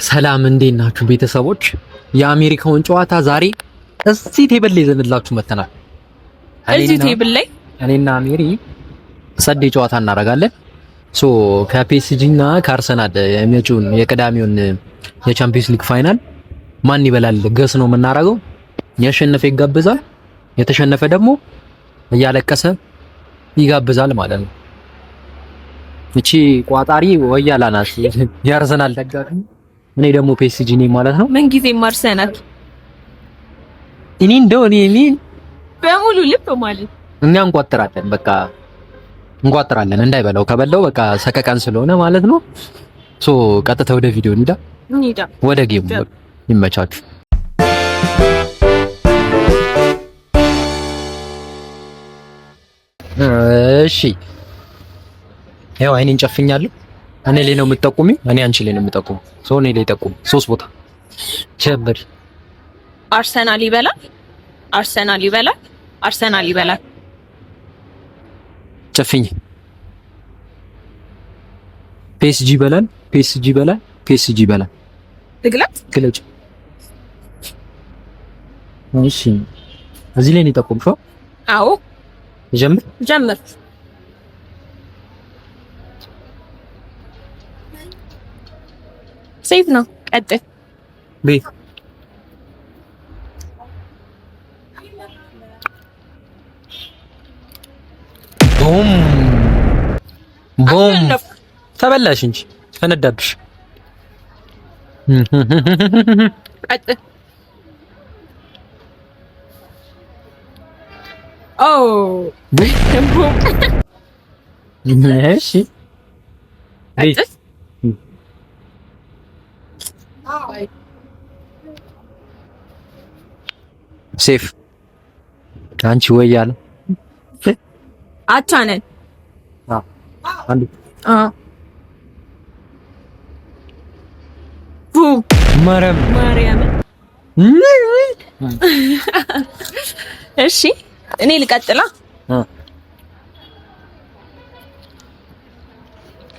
ሰላም እንዴት ናችሁ ቤተሰቦች? የአሜሪካውን ጨዋታ ዛሬ እዚህ table ላይ ይዘንላችሁ መተናል። እዚህ table ላይ እኔና ሜሪ ጸዴ ጨዋታ እናደርጋለን። So ከፒኤስጂ እና ከአርሰናል የመጪውን የቅዳሜውን የቻምፒየንስ ሊግ final ማን ይበላል guess ነው የምናደርገው። ያሸነፈ ይጋብዛል፣ የተሸነፈ ደግሞ እያለቀሰ ይጋብዛል ማለት ነው። እቺ ቋጣሪ ወያላ ናት የአርሰናል ደጋፊ፣ እኔ ደግሞ ፒኤስጂ ነኝ ማለት ነው። ምን ጊዜም አርሰናል። እኔ እንደው እኔ በሙሉ ልብ ማለት እኛ እንቋጥራለን፣ በቃ እንቋጥራለን እንዳይበላው፣ ከበላው በቃ ሰቀቀን ስለሆነ ማለት ነው። So ቀጥታ ወደ ቪዲዮ እንሂዳ፣ እንሂዳ ወደ game ኡ። ይመቻችሁ። እሺ ያው አይኔን ጨፍኛለሁ። እኔ ላይ ነው የምትጠቁሚው፣ እኔ አንቺ ላይ ነው የምጠቁመው። So እኔ ላይ ጠቁም። ሶስት ቦታ ጀምሪ። አርሰናል ይበላል፣ አርሰናል ይበላል፣ አርሰናል ይበላል። ጨፍኝ። ፒኤስጂ ይበላል፣ ፒኤስጂ ይበላል፣ ፒኤስጂ ይበላል። ትግለጥ። ግለጭ። እሺ እዚህ ላይ ነው የጠቆምሽው? አዎ። ጀምር። ጀምር። Safe ነው። ቀጥል። ቤት boom boom። ተበላሽ እንጂ ፈነዳብሽ። ቀጥል። ኦ boom። እሺ ቀጥል። Safe። አንቺ ወይ ያለ አቻ ነን። አንዱ Boom። ማርያም። ማርያምን። እሺ እኔ ልቀጥላ።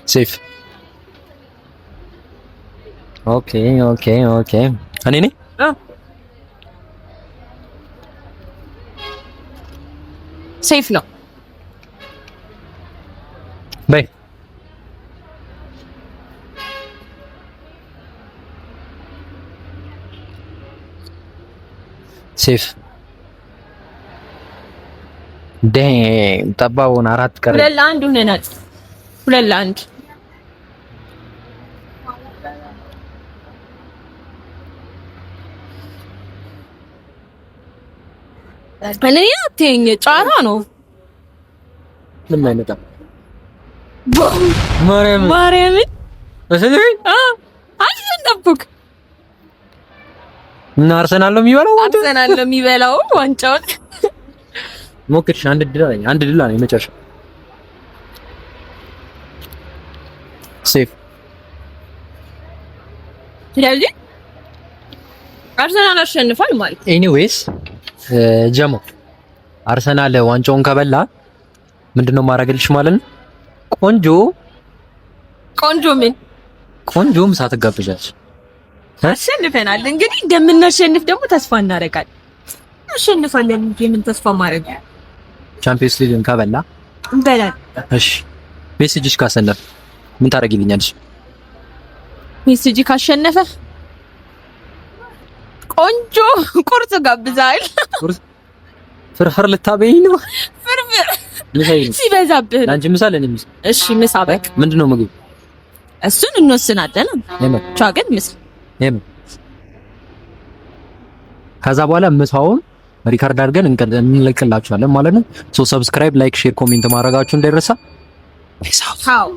Safe። Okay, እኔ ነኝ። Safe ነው። በይ። Safe። Damn፣ ጠባቡን አራት ቀረ። 2-1 ሆነናል። 2-1። እኔ አትይኝ፣ ጨዋታ ነው። ምንም አይመጣም። ማርያም። ማርያምን። እሰይ። አሸነፍኩክ። እና አርሰናል ነው የሚበላው። አርሰናል ነው የሚበላው ዋንጫውን። ሞክርሽ። አንድ ድል አለኝ። አንድ ድል አለኝ መጨረሻ። Safe። ስለዚህ አርሰናል አሸንፏል ማለት። Anyways ጀሞ አርሰናል ዋንጫውን ከበላ ምንድነው ማድረግልሽ ማለት ነው? ቆንጆ ቆንጆ ምን? ቆንጆ ምሳ ትጋብዣለሽ። አሸንፈናል። እንግዲህ እንደምናሸንፍ ደግሞ ተስፋ እናደርጋለን። አሸንፋለን እንጂ ምን ተስፋ ማድረግ። ቻምፒየንስ ሊግን ከበላ እንበላለን። እሺ ፒኤስጂ ካሸነፈ ምን ታደርጊልኛለሽ? ፒኤስጂ ካሸነፈ ቆንጆ ቁርስ ጋብዛል። ቁርስ ፍርፍር ልታበይኝ ነው? ፍርፍር ምሳ ይሁን። ሲበዛብህ። ለአንቺ ምሳ ለኔ ምሳ። እሺ ምሳ በቃ። ምንድነው ምግብ? እሱን እንወስናለን። የምር? ብቻ ግን ምሳ። የምር። ከዛ በኋላ ምሳውን record አድርገን እንለቅላችኋለን ማለት ነው። So subscribe፣ like፣ share፣ comment ማድረጋችሁ እንዳይረሳ። Peace out። አዎ።